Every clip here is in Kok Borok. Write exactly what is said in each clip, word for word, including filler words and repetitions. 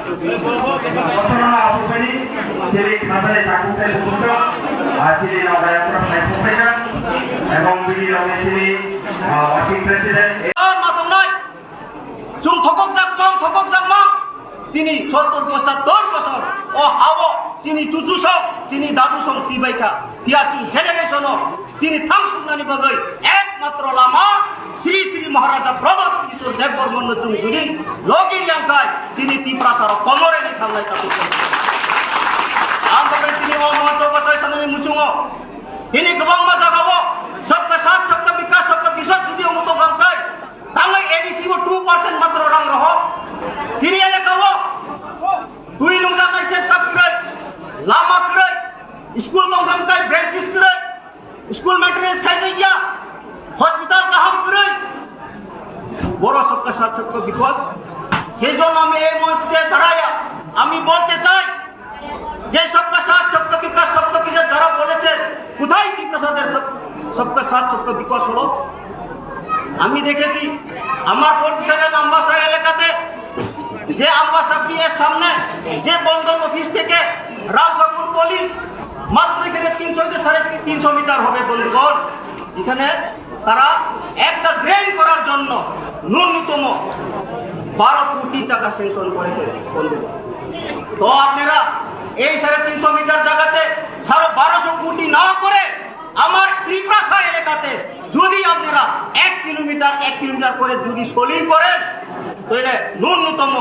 Bothorno asukmani chini khasani takhuk tei bukhuk, ah, chini nokha yaphra phai phukphaikha, ebong bini loge chini, ah, working president. Matwngnai, chwng thokokjak mang, thokokjak mang, tini sottor pochattor bosor o hao chini chuchu song, chini dadu song twibaikha. Phiya chwng generation o chini thang suknani bagwi ekmatro lama Sri Sri Maharaja Pradyot Kishore Debbarmano chwng jodi logi yangkhai chini Tiprasa rok komoreni thangnai takhuk. Ang bagwi tini o moncho bachai sanani muchungo tini kwbangma jagao sabka saath, sabka vikas, sabka biswas jodi omo tongkha hwnkhe tangwi A D C o two percent matro rang roho. Chini elaka o twi nungjaknai sep sap kwrwi, lama kwrwi, school tongkha hwnkhe branches kwrwi, school maintenance khaijak ya, hospital kaham kwrwi. Boro sabka saath sabka vikas. সেই জন্য আমি এই মঞ্চ থেকে দাঁড়াইয়া আমি বলতে চাই যে সবকা সাথ সবকা বিকাশ সবকা বিকাশ যারা বলেছেন, কোথায় ত্রিপ্রাসাদের সব-, সবকা সাথ সবকা বিকাশ হলো? আমি দেখেছি আমার ফোর্টি সেভেন আম্বাসা এলাকাতে যে আম্বাসা পি এর সামনে যে বন্ধন অফিস থেকে রামঠাকুর পলি মাত্র এখানে তিনশো থেকে সাড়ে তিনশো মিটার হবে বন্ধুগণ। এখানে তারা একটা ড্রেন করার জন্য ন্যূনতম বারো কোটি টাকা স্যাংশন করেছে বন্ধুগণ। তো আপনারা এই সাড়ে তিনশো মিটার জায়গাতে সাড়ে বারোশো কোটি না করে আমার ত্রিপ্রাসা এলাকাতে যদি আপনারা এক কিলোমিটার, এক কিলোমিটার করে যদি সলিং করেন, তাহলে ন্যূনতম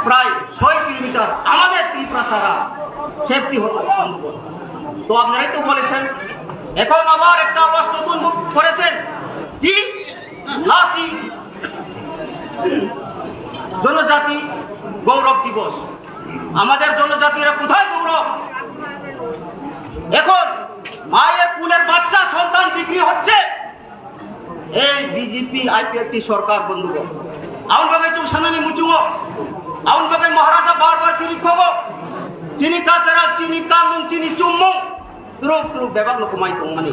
প্রায় ছয় কিলোমিটার আমাদের ত্রিপ্রাসারা সেফটি হতো। তো আপনারাই তো বলেছেন, এখন আবার একটা আওয়াজ নতুন মুখ করেছেন, কি? লাকি জনজাতি গৌরব দিবস। আমাদের জনজাতিরা কোথায় গৌরব? এখন মায়ের কোলের বাচ্চা সন্তান বিক্রি হচ্ছে এই বিজেপি আইপিএফটি সরকার বন্ধুগণ। Aun bagwi chwng sanani muchungo, aun bagwi Maharaja bar bar chini khogo, chini cultural, chini kanun, chini chummung, twrwk twrwk bebak no kwmai tongmani.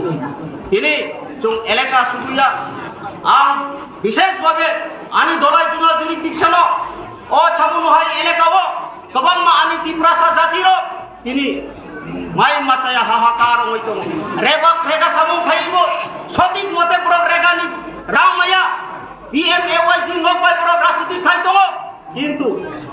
Tini chwng elaka subuya, ang bishesh bhabe ani dolai juna jurisdiction o, o Chamunu hai elaka o, kwbangma ani Tiprasa jati rok tini mai machaya hahakar wngwi tongo. Rebak rega samung phaibo sotik mote borok regani rang maya P M A Y G nok bai borok rajniti khai tongo. Kintu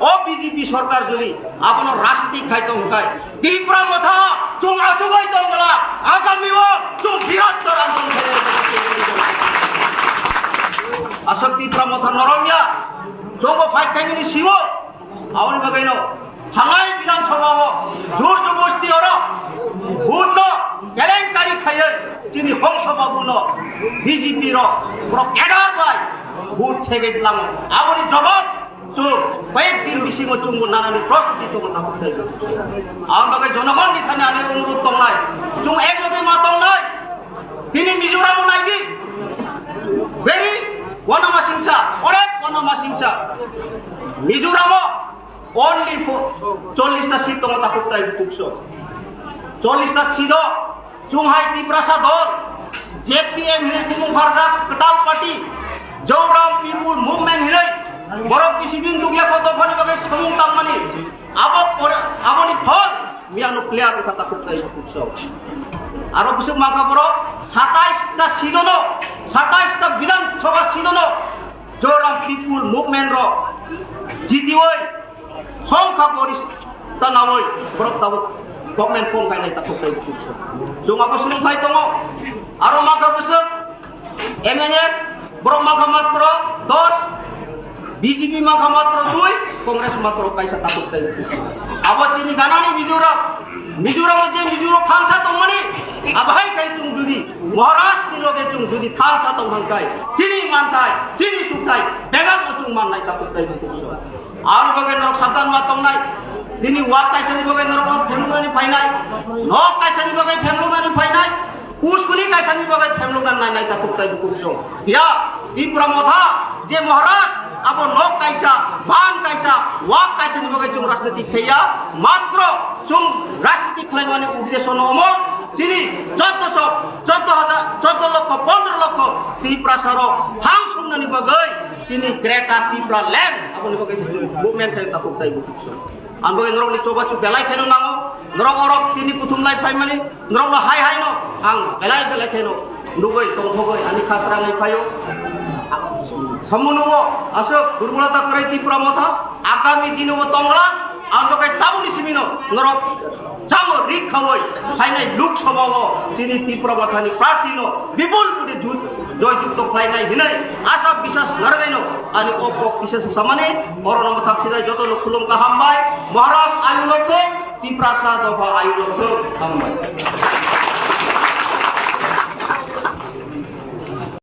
o B J P sorkar jodi abono rajniti khai tong khai Tipra Motha chwng achugwi tong bwla agami o chwng birat tor andolon khai. Aswk Tipra Motha noromya chwngbo fight khainani siwo. Aboni bagwino thangnai Bidhan Sabha o jor jobosti oro vote no kelenkari khaiwi chini Hongso Babu no B J P rok borok cadre bai vote segwi tlango. Aboni jawab chwng koyek din bisingo chwngbo nanani prostuti tongo tabuk tei. Aboni bagwi jonogon ni thani ani onurod tongnai, chwng ek logoi ma tongnai. Tini Mizoram o nai di, very wanama singsa, onek wanama singsa. Mizoram o only for chollish ta seat tongo takhuk tai bukso. Chollish ta seat o chwng hai Tiprasa dol Z P M hinwi bumung pharjak kwtal party Zoram People Movement hinwi borok bisi din dugya kotor phani bagwi samung tangmani abo pore aboni phol miyano clear wngkha takhuk tai bukso. Aro bwswk mangkha borok satais ta seat o no, satais ta Bidhan Sabha seat o no Zoram People Movement rok jitiwi songkha gorista nawi borok tabuk government form khainai takhuk tai bukso. Chwng abo swrwng phai tongo. Aro mangkha bwswk M N F borok mangkha matro dos, B J P mangkha matro dui, Congress matro kaisa takhuk tai bukso. Abo chini ganani Mizoram, Mizoram je Mizoram thansa tongmani, abo hai kai chwng jodi Maharaj ni loge chwng jodi thansa tong hangkai, chini manthai, chini sukthai, bebak no chwng mannai takhuk tai bukso. Aboni bagwi norok sabdan ma tongnai. Tini wak kaisani bagwi norok phemlungnani phainai. Nok kaisani bagwi phemlungnani phainai. Puskuni kaisani bagwi phemlungna nainai takhuk tai bukuk song. Ya, Tipra Motha je Maharaj abo nok kaisa, ban kaisa, wak kaisani bagwi chwng rajniti khaiya. Matro chwng rajniti khlaimani uddesho no omo. Chini chauddosho, chauddosho, chauddosho lokho, pondro lokho Tiprasa rok thang sumnani bagwi Chini Greater Tipraland, aboni bagwi se chwng movement khe takhuk tai bukhuk se. Ang bagwi norokni chubachu belai kheno nango, norok orok tini kuthum lai phaimani, norokno hai haino ang belai belai kheno nugwi tongthogwi ani khasrangwi phaio. Samunu o aswk durbolota kwrwi Tipra Motha, agami dino bo tongla, ang jokai tabukni simino norok Chamo rik khawi phainai Lok Sabha o chini Tipra Mothani prarthi no bipul koti ju-, joy jukto khlainai hinwi asa biswas narwgwi no ani o kok kisa samani oro no mathak sinai joto no khulum kaham bai Maharaj ayu lokthok Tiprasa dopha ayu lokthok hambai.